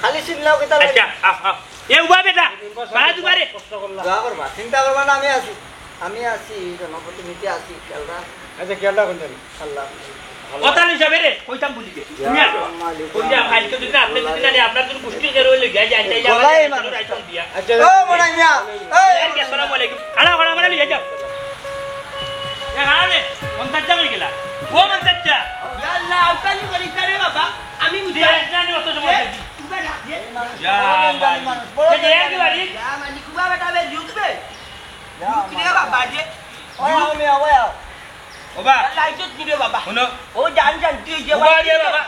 খালি চিল্লাও কিতা লাগে? আচ্ছা, আহ, আহ। এ উবা বেটা, বাড়া দুবারে। দোয়া করবা, চিন্তা করবা না, আমি আছি। আমি আছি, জনপ্রতিনিধি আছি, খেয়াল রাখ। আচ্ছা, খেয়াল রাখুন জানি। আল্লাহ। কথা হিসাবে রে, কইতাম বুঝি দে। তুমি আসো। মালিক, কই যে মালিক। আজকে যদি আপনি যদি না, আপনার জন্য গোষ্ঠী গেরো হইলে গিয়া যায়, যায়, যায়, গলায় যায়, মানুষ। রাইতাম দিয়া। আচ্ছা, ও, বড়াই মিয়া, এই। এই, আসসালামু আলাইকুম। আড়া, আড়া, আড়া, লইয়া যাও। এ, আড়া রে, মন্তাজ চা কই গেলা? ও, মন্তাজ চা। ইয়া আল্লাহ, আউকালি করি রে বাবা। আমি বুঝি। দে, না, না, অত সময় এ, আছে। উবা না, দে। যা, বড় মালিক। মানুষ, বড় এ, দে, মানুষ। কি বাড়ি? যা, মালিক, উবা বেটা, বে, জুটবে। ইয়া জুটবে মালিক। বাবা, যে। ওই, আও, মিয়া, ওই, আও। ও বা। লাইটত কি রে বাবা? শুনো। ও জান জান, তুই যে ও বা রে বাবা। বাবা।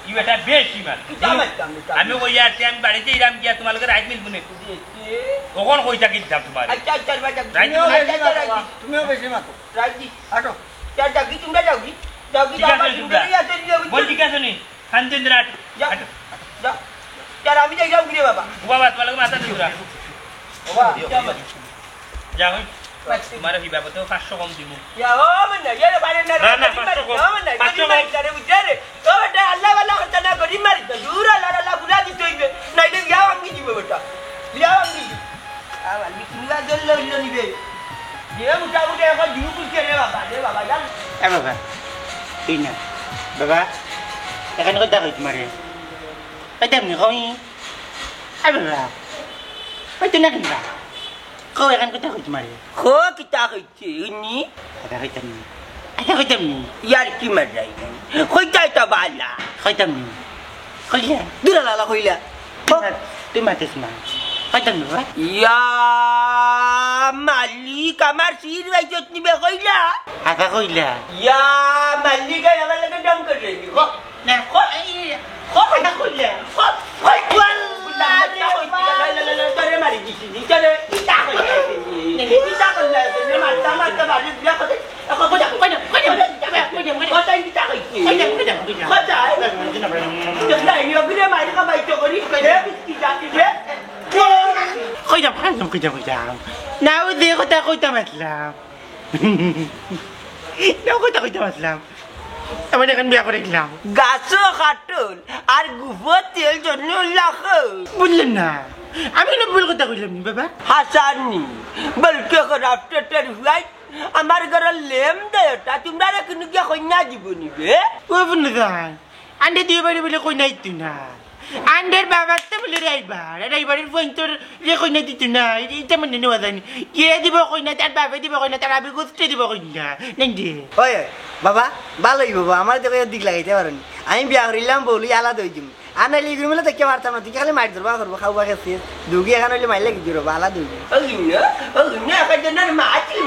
ইউ এটা বেশি মানে। কিতা মারতাম, কিতা আমি মারতাম। ওই আর কি, আমি বাড়িতে ইরাম গিয়া তোমার লগে রাইত মিলবো নে। জি, জি। ওখান কই থাকি দিতাম তোমার। আচ্ছা, আচ্ছা, আচ্ছা, আচ্ছা। রাইত তুমিও আচ্ছা, বেশি আচ্ছা, মাতো, রাইত। তুমিও বেশি মাতো। রাইত দি। আটো। যা, যাবি, তোমরা যাবি। যাবি, ঠিক আছে, যাবা, তোমরা। তোমরা যাবি, যাবি। বল, ঠিক আছে নি? খান দিন রাত। যা। আটো। যা। যা, আমি যাই, যাও গিরে বাবা। ও বাবা, তোমার লগে মাথা দিও না। ও বাবা, যা বাবা। যা, ওই। তোমার এই বাবদ তো পাঁচশো কম দিমু। ইয়া, ও মানে, ইয়া রে, বারে না, না, না, গরিব মারি, পাঁচশো কম। ও মানে, পাঁচশো গরিব মারি, কম। আরে বুঝে রে। ও বেটা, আল্লাহ বালা করতে না, গরিব মারি, তো জোর আল্লাহ, আল্লাহ গুলা দিতে হইবে। নাইলে বিয়া ভাঙ্গি দিবে বেটা। বিয়া ভাঙ্গি দিবে। আবার নি কুনবা জল লইল নিবে। যে মোটামুটি এখন দিউ বুঝছে রে বাবা, রে বাবা, জান। এ বাবা, এই না। বাবা, এখান কথা কই তোমারে। কইতাম নি, কই? আরে বাবা, কই তো না কিনবা? কও, এখান কথা কই তোমারে। কও, কিতা কইছে, হুনি? কথা কইতাম নি। কথা কইতাম নি। ইয়ার কি মারাই? কইতাই তো বালা। কইতাম নি। কইলে? দূর লালা কইলা। কও। তুই মাতিস না। কইতাম নি বাবা। ইয়া মালিক, আমার শির বাইজত নিবে কইলা। কথা কইলা। ইয়া মালিক, আই আমার লগে ঢং করে নি। কও। না, কও, এই, কও, কথা কইলা। কও, কও, কও। তোরে মারি দিছি, তোরে। কিতা কইলা? কিতা কইলা? মারতা, মারতা, মারি দিয়া কথা। কই যাও, কই যাও, কই যাও, কই যাও, কই যাও, কই যাও। কথা কিতা কইছি? কই যাও, কই যাও, কই যাও। কথা, এই, এই, এই, এই, এই, এই, মারি খাবাই তো করি। এ, কিতা, কিতা, এ? কই যাও, কই যাও, কই যাও, কই যাও। না, ওই যে কথা কইতাম আসলাম। না, কথা কইতাম আসলাম। আমার এখন বিয়া করে দিলাম। গাছো কাটল আর গুফো তেল জন্য লাখ। বুঝলেন না? আমি কোনো ভুল কথা কইলাম নি, বাবা। হাসানি, বলকে খারাপ টেটের হুয়াই। আমার ঘরে লেম দেয় ওটা, তোমরা রে কোনো গিয়া কইনা দিব নিবে? ও বন্ধু ভাই, আন্ডে দিয়ে বাড়ি বলে কইনা দিত না। আন্ডের বাবার তো বলে রাইবার, রাইবারের ফোন তোর রে কইনা দিত না। এটা মনে নেওয়া যায়নি। কে দিব কইনা, তার বাবা দিব কইনা, তার আবি গোস্তে দিব কইনা। নেন দে। ওই, ওই, বাবা, ভালোই বাবা, আমার দেখো দিক লাগাইতে পারো নি। আমি বিয়া করিলাম বলি আলাদা হয়ে যাবো। আর নাইলে এগুলো মিলে দেখতে পারতাম না, তুই খালি মাইর ধরবা করবো, খাওয়া খেতে। দুগি এখন হইলে মাইর লাগি দিও, বালা দুগি। ওই না, ওই না, এখন জন্য মা ছিল।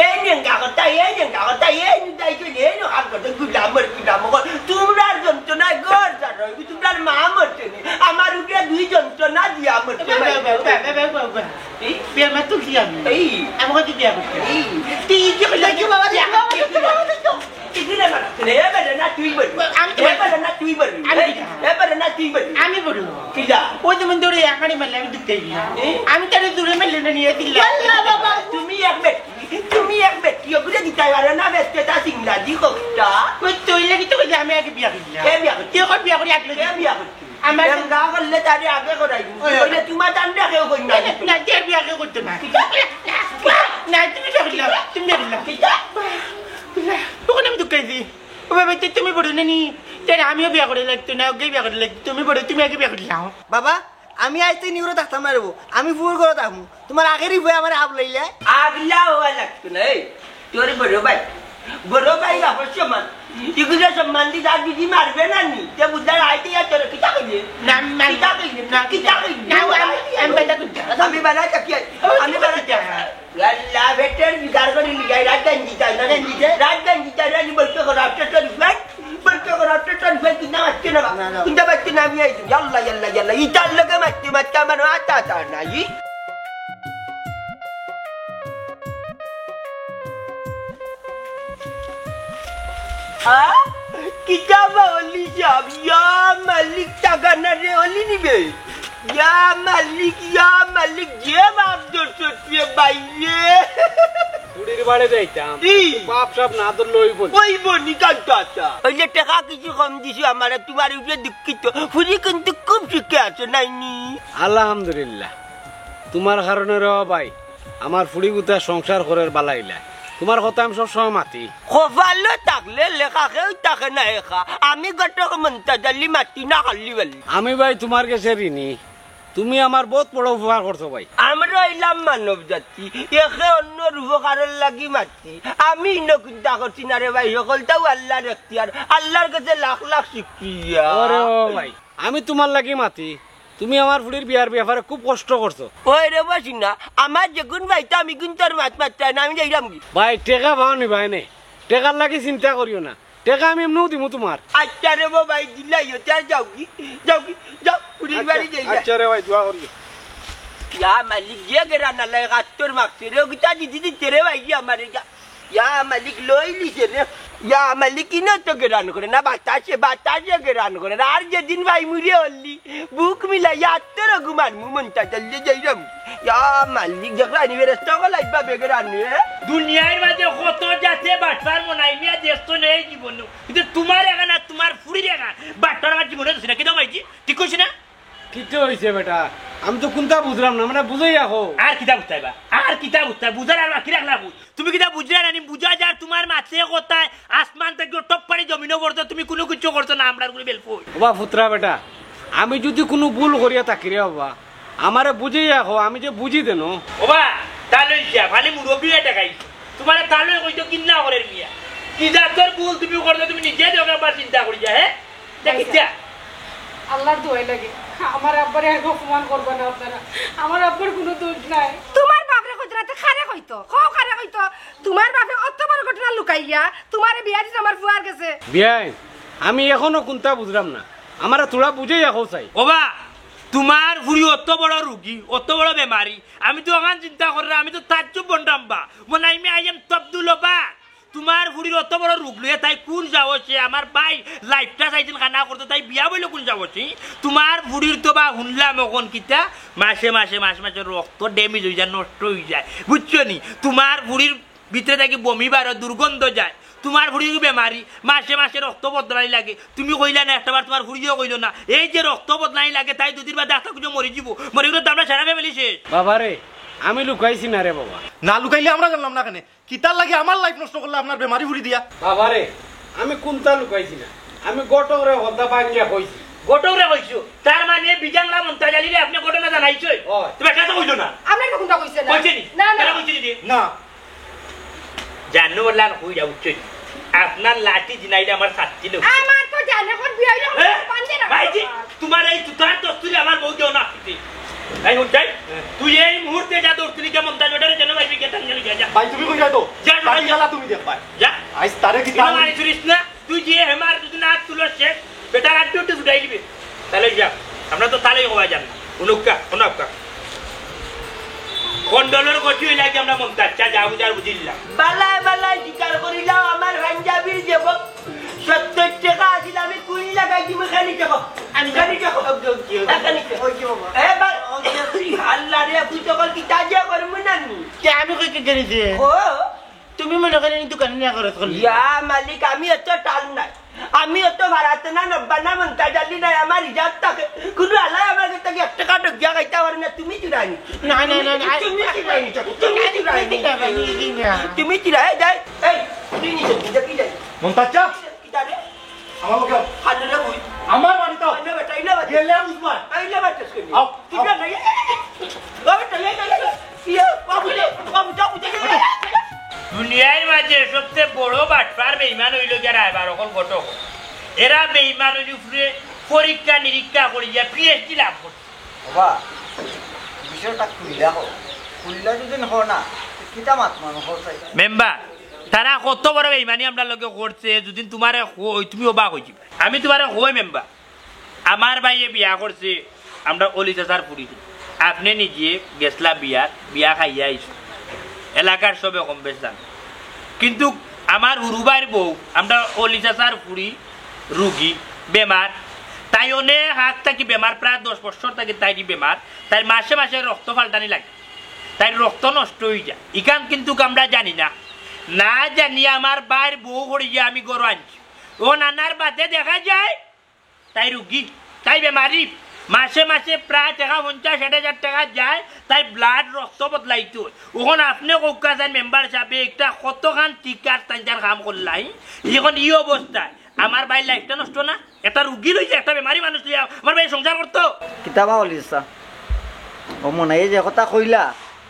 এই নেঙ্গা কথা, এই নেঙ্গা কথা, এই নিতাই চলে, এই নখান কথা, গুলাম মর, গুলাম মর। তোমরার যন্ত্রণায় ঘর ছাড়া হইবি, তোমরার মা মরছে নি। আমার উপরে দুই যন্ত্রণা দিয়া মরছে, বাবা, ভাই। বাবা, বাবা, বাবা, বাবা। এই? বিয়ার মা তুলছি আমি। এই? আমাকে তুই বিয়া করতে। এই? তুই কি করলে? দেখো বাবা, দেখো বাবা, দেখো বাবা, দেখো। তুই কি রে বাবা? এ বেটা না তুই বল। আমি তো এ বেটা না তুই বল। আমি এ, কি? এ বেটা না তুই বল। আমি বলবো। কিলা? ওই যেমন ধরে একানি মারলে আমি দুঃখ পাই না। এ? আমি তাহলে দূরে মারলে না নিয়ে দিলাম। আল্লাহ বাবা। তুমি এক বেটি, তুমি এক বেটি, ওগুলো দিতে পারো না, বেচতে তা সিংলা দি কোকটা। ওই তুই লাগি তো কইলে আমি আগে বিয়া করলাম। কে বিয়া করছে? কে কর বিয়া করি আগে কে বিয়া করছে? আমার এরম গা করলে তারে আগে করাই। ওই, ওই। কইলে তোমার দাম দেখেও কই না। না, না, কে বিয়া কে করতে না। না, তুমি বিয়া করলাম, তুমি বিয়া করলাম। কিতা? তখন আমি দুঃখ পাইছি। ও বাবা, তে তুমি বড় না নি? তে আমিও বিয়া করে লাগতো না, ওকেই বিয়া করে লাগতো। তুমি বড়, তুমি আগে বিয়া করে লাও। বাবা, আমি আইতে নিউরো থাকতাম না রে বউ। আমি ফুর করে থাকমু। তোমার আগেরই বই আমার হাফ লইলে। আগলা হওয়া লাগতো না, এই। তোর বড় ভাই। বড় ভাই বাবার সমান। ইগুলো সম্মান দি যা দিদি মারবে না নি। তে বুঝার আইতে আর তোর কিতা কইলে? না, না, কিতা কইলে? না, কিতা কইলে? না, আমি, আমি বেটা কইতাম। আমি বাড়াই থাকি, আমি বাড়াই থাকি। আল্লাহ, বেটার বিগার করে নিয়ে যায়, রাত গান দিতে হয় না, গান দিতে, রাত গান দিতে হয় না, নি বলতে করো, আফটার টোয়েন্টি ফাইভ, বলতে করো, আফটার টোয়েন্টি ফাইভ, কিন্তু মারতে না, না, না। কিন্তু মারতে না, আমি আইছি, ইয়াল্লা, ইয়াল্লা, ইয়াল্লা, ইটার লগে মারতে, মারতে আমার আতা, আতা নাই। হ্যাঁ? কিতাবা অলি সাব, ইয়া মালিক টাকা না রে অলি নিবে। ইয়া মালিক, ইয়া মালিক, যে বাপ ধরছস রে বাইরে। ফুড়ির বাড়ি যাইতাম। ই। বাপ সাপ না ধরলে অইবো নি। অইবো নি, কান্তা আতা। অইলে টেকা কিছু কম দিছো আমারে, তোমার উপরে দুঃখিত। ফুড়ি কিন্তু খুব সুখে আছে, নাইনি? আলহামদুলিল্লাহ। তোমার কারণে রে ভাই, আমার ফুড়ি গুতা সংসার করের বালাইলা। তোমার কথা আমি সবসময় মাতি। কপালো থাকলে লেখা কেউ থাকে না একা। আমি ঘটক মন্তাজ আলী মাতি না খালি বালি। আমি ভাই তোমার গেছে ঋণী। তুমি আমার বহুত বড় উপকার করছো ভাই। আমরা অইলাম মানব জাতি, একে অন্যর উপকারর লাগি মাতি। আমি ইনো চিন্তা করছি না রে ভাই, সকলটাও আল্লাহর এখতিয়ার। আল্লাহর কাছে লাখ লাখ শুকরিয়া। ওরে ও ভাই, আমি তোমার লাগি মাতি। তুমি আমার ফুড়ির বিয়ার ব্যাপারে খুব কষ্ট করছো। ওই রে বসি না, আমার যেগুন ভাই তো আমি কিন্তু আর মাত মাততাই না, আমি যাইরাম কি? ভাই, টেকা পাও নি ভাই নে? টেকার লাগি চিন্তা করিও না, টেকা আমি এমনেও দিমু তোমার। আচ্ছা রে বাবা, এই দিলাই, ও, তে আর যাও কি? যাও কি? যাও, ফুড়ির বাড়ি যাই। আচ্ছা রে ভাই, দোয়া করিও। ইয়া মালিক, যে গেরা না লাগে, গাত্তর মাগছে রে, ও কিতা দিদি দিতে রে ভাই, আমারে যা। ইয়া মালিক লইলিছে রে। ইয়া মালিক, ইনো তো গেরান করে না, বাতাসে, বাতাসে গেরান করে না। আর যেদিন ভাই মুড়ে অল্লি, বুক মিলা ইয়াত্তর ঘুমান মুমন্তা চললে যাইরাম। ইয়া মালিক, দেখরা নি বেরেস্তা গো লাইবা বেগেরান রে। দুনিয়ার মাঝে কত জাতে বাটপার মনাই মিয়া দেখছো না এই জীবন। কিন্তু তোমার এখান আর তোমার ফুড়ির এখান বাটপার আমার জীবনে দেখছি না। কিতা ভাইজি? ঠিক কইছি না? কিতা হইছে বেটা? আমি তো কুনতা বুঝলাম না, মানে বুঝাইয়া কও। আর কিতা বুঝতাইবা? আর কিতা বুঝতায়? বুঝার আর বাকি রাখলা কই? তুমি কিতা বুঝরায় না নি? বুঝা যার তুমার মাতে কথায় আসমান থাকি টপ পাড়ি জমিনো পড়তো, তুমি কুনু কিচ্ছু করছো না, আমরার কুনু বেলফুল। ওবা ফুতরা বেটা, আমি যুদি কুনু ভুল করিয়া থাকি রে ওবা, আমারে বুঝাইয়া কও, আমি যে বুঝি দেনো। ওবা, তাইলে ইয়া, খালি মুরব্বি অইয়া ঠেকাইছো। তুমারে তাইলে কইতো কিন্না করের মিয়া। কি জাতর ভুল তুমি করছো, তুমি নিজে দেখো একবার চিন্তা করিয়া, হে? দেখিছা? আল্লাহর দোয়াই লাগে, আমার আব্বারে আর অপমান করবা না আপনারা। আমার আব্বার কুনু দোষ নাই। তুমার বাপরে কইতো না, তে কারে কইতো? কও কারে কইতো? তুমার বাপে অত বড় ঘটনা লুকাইয়া তুমারে বিয়া দিছে আমার ফুয়ার গেছে। বিয়াই, আমি এখনো কুনতা বুঝরাম না, আমারে থুড়া বুঝাইয়া কও চাই। ওবা, তুমার ফুড়ি অত বড় রুগী, অত বড় বেমারি, আমি তো অখান চিন্তা কররাম, আমি তো তাজ্জুব বনরাম বা। When I am Abdul Wahab, তুমার ফুড়ির অত বড় রুগ লইয়া তাই কুন সাহসে আমার ভাইর life টা চাইছইন খানা করতো, তাই বিয়া বইলো কুন সাহসে? তুমার ফুড়ির তো বা হুনলাম অখন কিতা, মাসে মাসে, মাসে মাসে রক্ত damage অইযায়, নষ্ট অইযায়, বুঝছো নি? তুমার ফুড়ির ভিতরে থাকি বমি বারো, দুর্গন্ধ যায়। তুমার ফুড়ি বেমারি, মাসে মাসে রক্ত বদলানি লাগে। তুমি কইলা না একটাবার, তুমার ফুড়িও কইলো না। এই যে রক্ত বদলানি লাগে, তাই দুদিন বাদে আস্তা কুজো মরি যিবো। মরি গেলে তো আমরা সারা family শেষ। বাবারে, আমি লুকাইছি না রে বাবা। না লুকাইলে আমরা জানলাম না কেনে? কিতার লাগি আমার life নষ্ট করলা আপনার বেমারি ফুড়ি দিয়া? বাবারে, আমি কুনতা লুকাইছি না, আমি ঘটকরে হতা ভাঙ্গিয়া কইছি। ঘটকরে কইছো? তার মানে বিজাংলা মন্তাজ আলীরে আপনে ঘটনা জানাইছইন? অয়। তুমি একটা তো কইছো না। আমরা তো কুনতা কইছি না। কইছে নি? না, না। তারা কইছে নি? না। জানো বললাম, কই যাও, বুঝছো নি? আপনার লাঠি জিনাইলে আমার ছাত্তি লোক। আমার তো জানে কোন বিয়া অইলো, এ? পাঞ্জে না। ভাইজি, তুমার এই তুতার দস্তুরি আমার বউ দেও না। এই হুন যাই, তুই এই মুহূর্তে যা দৌড় তুলি কেমন তাই ওটারে যেন ভাই বিকে টান গেলি যা, যা। ভাই, তুমি কই যাও তো? যা, যা, বাকি যা। খেলা তুমি দেখ, ভাই। যা। আইস তারে কি ইনো তাহলে? মারি চুরিস না, তুই যে হেমার যদি না তুলো শেষ, বেটার আড্ডি উঠে ছুটাই দিবে। তাহলে যা, আমরা তো তাহলেই হওয়া যান না। উনুক্কা, উনুক্কা। কন্ডলর গতি হইলে কি আমরা মন্তাজ চা যা বুঝার বুঝিলাম। বালায় বালায় স্বীকার করিলাও আমার পাঞ্জাবির যে বক সত্তর টাকা আছিল, আমি কুড়ি লাগাই দিমু খালি দেখো। আমি খালি দেখো। ওকে, ওকে, ওকে। খালি দেখো। ওকে, বাবা। এ বা-, ওকে, ওকে। আল্লাহ রে, তুই তখন কি তাজিয়া করমু না নি? কে আমি কই কে গেলি যে? ও। তুমি মনে করি নি দোকানে নিয়া খরচ করলি? ইয়া মালিক, আমি অত টাল নাই। আমি অত ভাড়াতে না নব্বা না মন্তাজ আলী নাই, আমার হিসাব থাকে। কুনু আলাই আমার কাছ থাকি এক টাকা ঢুকিয়া খাইতা পারে না, তুমি চুরাই নি। না, না, না, না। তুমি চুরাই নি, তুমি চুরাই নি। না, না, না, না। তুমি চুরাই, এই, যাই। এই, তুমি নিছো, তুমি কি যাই? মন্তাজ চা? কিতা রে? আমার লগে আও। হাজুরে বই। আমার বাড়িত আও। আইলে বেটা, আইলে বেটা। গেলে বুঝবা। আইলে বেটা, শুনি। আও, তুই আও। না, এই, এই, এই, এই, বাবু, যাও, বাবু, যাও, যাও, যাও। দুনিয়ার মাঝে সবচেয়ে বড় বাটপার বেইমান অইলো গিয়া রায়বার অকল ঘটক। এরা বেইমান অইলে উপরে পরীক্ষা নিরীক্ষা করিয়া পিএইচডি লাভ করছে। বাবা, বিষয়টা খুলিয়া কও। খুলিয়া যদি কও না, কিতা মাত মানুষ চাই? মেম্বার, তারা কত বড় বেইমানি আমরার লগে করছে, যদি তুমারে কই, তুমি অবাক অইযিবায়। আমি তুমারে কই মেম্বার, আমার ভাইয়ে বিয়া করছে আমরার অলি চাচার ফুড়িরে। আপনে নিজে গেছলা বিয়াত, বিয়া খাইয়া আইছো। এলাকার সবে কম বেশ জানে। কিন্তু আমার হুরু ভাইর বউ, আমরার অলি চাচার ফুড়ি, রুগী, বেমার। তাই অনেক আগ থাকি বেমার, প্রায় দশ বছর থাকি তাইর বেমার। তাইর মাসে মাসে রক্ত পাল্টানি লাগে। তাইর রক্ত নষ্ট অইযায়। ইখান কিন্তু আমরা জানি না। না জানিয়া আমার ভাইর বউ করিয়া আমি ঘরো আনছি। অখন আনার বাদে দেখা যায় তাই রুগী, তাই বেমারি, মাসে মাসে প্রায় টেকা পঞ্চাশ ষাট হাজার টেকা যায়, তাই blood রক্ত বদলাইতো। অখন আপনে কউক্কা চাইন মেম্বার সাবে, একটা কতখান টিকার তাইন তার কাম করলাই, অখন ই অবস্থায় আমার ভাইর life টা নষ্ট না? একটা রুগী লইয়া, একটা বেমারি মানুষ লইয়া আমার ভাইয়ে সংসার করতো? কিতা বা অলি চাচা, ও মনে হয় যে কথা কইলা,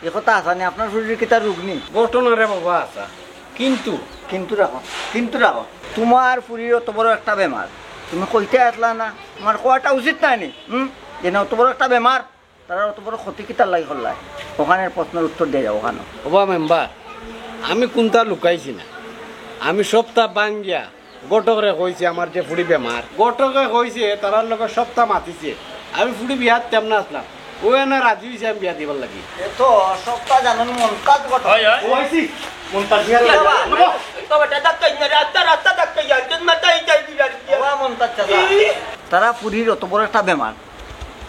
ই কথা হাছা নি? আপনার ফুড়ির কিতা রুগ নি? ঘটনা রে বাবা হাছা, কিন্তু কিন্তু রাখো, কিন্তু রাখো। তুমার ফুড়ির অত বড় একটা বেমার, তুমি কইতায় আছলা না? তুমার কওয়াটা উচিত নায় নি? হুম? যে না, অত বড় একটা বেমার, তারার অত বড় ক্ষতি কিতার লাগি করলায়? অখানর প্রশ্নর উত্তর দিয়া যাও অখানো। ওবা মেম্বার, আমি কুনতা লুকাইছি না, আমি সবতা ভাঙ্গিয়া ঘটকরে কইছি আমার যে ফুড়ি বেমার। ঘটকে কইছে, তারার লগে সবতা মাতিছে। আমি ফুড়ি বিয়া দিতাম না আছলাম। অউ এনে রাজি অইছে আমি বিয়া দিবার লাগি। এ তো সবতা জানইন মন্তাজ ঘটক। অয়, অয়। ও আইছি, মন্তাজ মিয়া লাগে। বাবা, তো বেটা, ডাক্তার না, রাস্তা, রাস্তা ডাক্তার, ইয়ার জন্য মাথা এই যাই দিলার। ওবা মন্তাজ চাচা, তারার ফুড়ির অত বড় একটা বেমার,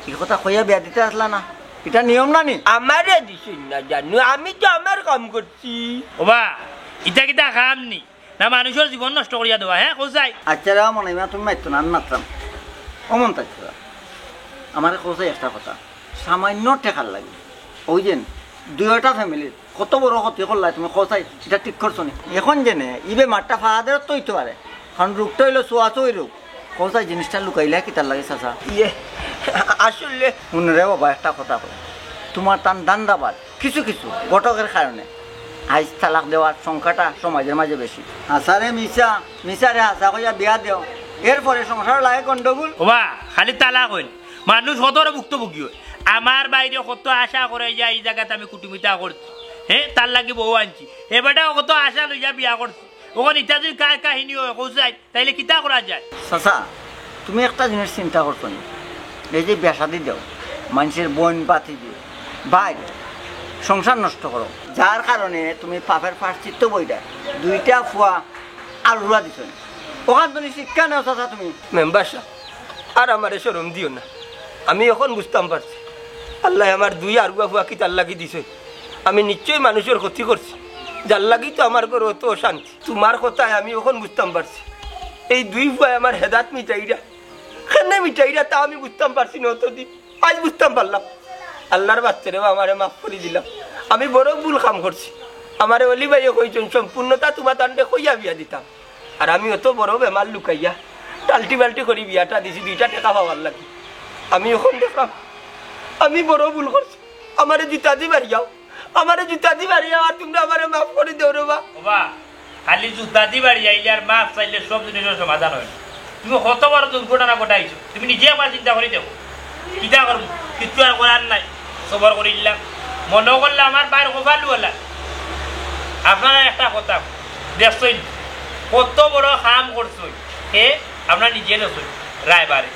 ই কথা কইয়া বিয়া দিতায় আছলা না? ইটা নিয়ম না নি? আমারে দিছইন না জানু, আমি তো আমার কাম করছি। ওবা, ইটা কিতা কাম নি? না, মানুষর জীবন নষ্ট করিয়া দেওয়া, হে, কও চাই। আচ্ছা রে, মনে হয় তুমি মাততো না, আমি মাতরাম। ও মন্তাজ চাচা, আমারে কও চাই একটা কথা, সামান্য টেকার লাগি, অউ যেন দুইটা ফ্যামিলির কত বড় ক্ষতি করলায় তুমি, কও চাই, ইটা ঠিক করছো নি? এখন যে নে, ইবে মাঠটা ফাহাদের তো অইতে পারে, কারণ রোগটা অইলো ছোঁয়াছুঁই রোগ। কও চাই, জিনিসটা লুকাইলায় কিতার লাগি চাচা? ইয়ে, আসলে হুনো রে বাবা, একটা কথা কই, তুমার তান ধান্দাবাজ, কিছু কিছু ঘটকের কারণে আইজ তালাক দেওয়ার সংখ্যাটা সমাজের মাঝে বেশি। হাছারে মিছা, মিছারে হাছা কইয়া বিয়া দেও, এরপরে সংসার লাগে গন্ডগোল। ওবা, খালি তালাক অইল, মানুষ কত বড় ভুক্তভোগী অয়। আমার বাইরে কত আশা করাইয়া ই জাগাত আমি কুটুমিতা করছি, হে, তার লাগি বউ আনছি। এ বেটাও কত আশা লইয়া বিয়া করছি। অখন ইটা যদি কার কাহিনী অয়, কও চাই, তাইলে কিতা করা যায়? চাচা, তুমি একটা জিনিস চিন্তা করছো নি? এই যে বিয়া শাদি দেও, মানষের বইন বাতি দিও, ভাই, সংসার নষ্ট করো, যার কারণে তুমি পাপের প্রায়শ্চিত্ত বইরায়, দুইটা ফুয়া আরুয়া দিছো নি। অখান তুমি শিক্ষা নেও চাচা তুমি। মেম্বার সাব, আর আমারে শরম দিও না। আমি অখন বুঝতাম পারছি, আল্লায় আমার দুই আরুয়া ফুয়া কিতার লাগি দিছে। আমি নিশ্চয় মানুষর ক্ষতি করছি, যার লাগি তো আমার ঘরো অত অশান্তি। তুমার কথায় আমি অখন বুঝতাম পারছি, এই দুই ফুয়ায় আমার হেদাত মিটাইরা, কেনে মিটাইরা তা আমি বুঝতাম পারছি না অতদিন। আইজ বুঝতাম পারলাম। আল্লার বাস্তে রে বা, আমারে মাফ করি দিলাম। আমি বড় ভুল কাম করছি। আমারে অলি ভাইয়ে কইছইন, সম্পূর্ণতা তুমার তানরে কইয়া বিয়া দিতাম। আর আমি অত বড় বেমার লুকাইয়া টালটি বালটি করি বিয়াটা দিছি দুইটা টেকা পাওয়ার লাগি। আমি অখন দেখলাম আমি বড় ভুল করছি। আমারে জুতা দি বাড়িয়াও, আমারে জুতা দি বাড়িয়াও, আর তুমরা আমারে মাফ করি দেও রে বা। ওবা, খালি জুতা দি বাড়িয়াইলে আর মাফ চাইলে সব জিনিসর সমাধান অয় না। তুমি কত বড় দুর্ঘটনা ঘটাইছো, তুমি নিজে একবার চিন্তা করি দেখো। কিতা করমু? কিচ্ছু আর করার নাই, সবর করিলাম। মনো করলে আমার ভাইর কপাল ওলা। আপনারা একটা কথা দেখছইন, কত বড় কাম করছইন, হে, আপনারা নিজে দেখছইন রায়বারে।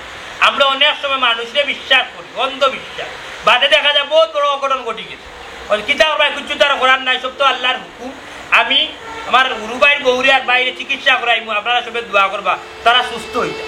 আমরা অনেক সময় মানুষরে বিশ্বাস করি, অন্ধবিশ্বাস, বাদে দেখা যায় বউত বড় অঘটন ঘটি গেছে। অখন কিতা করবা, কিচ্ছু তো আর করার নাই, সব তো আল্লার হুকুম। আমি আমার হুরু ভাইর বউরে আর ভাইরে চিকিৎসা করাইমু, আপনারা সবে দোয়া করবা, তারা সুস্থ অইতা।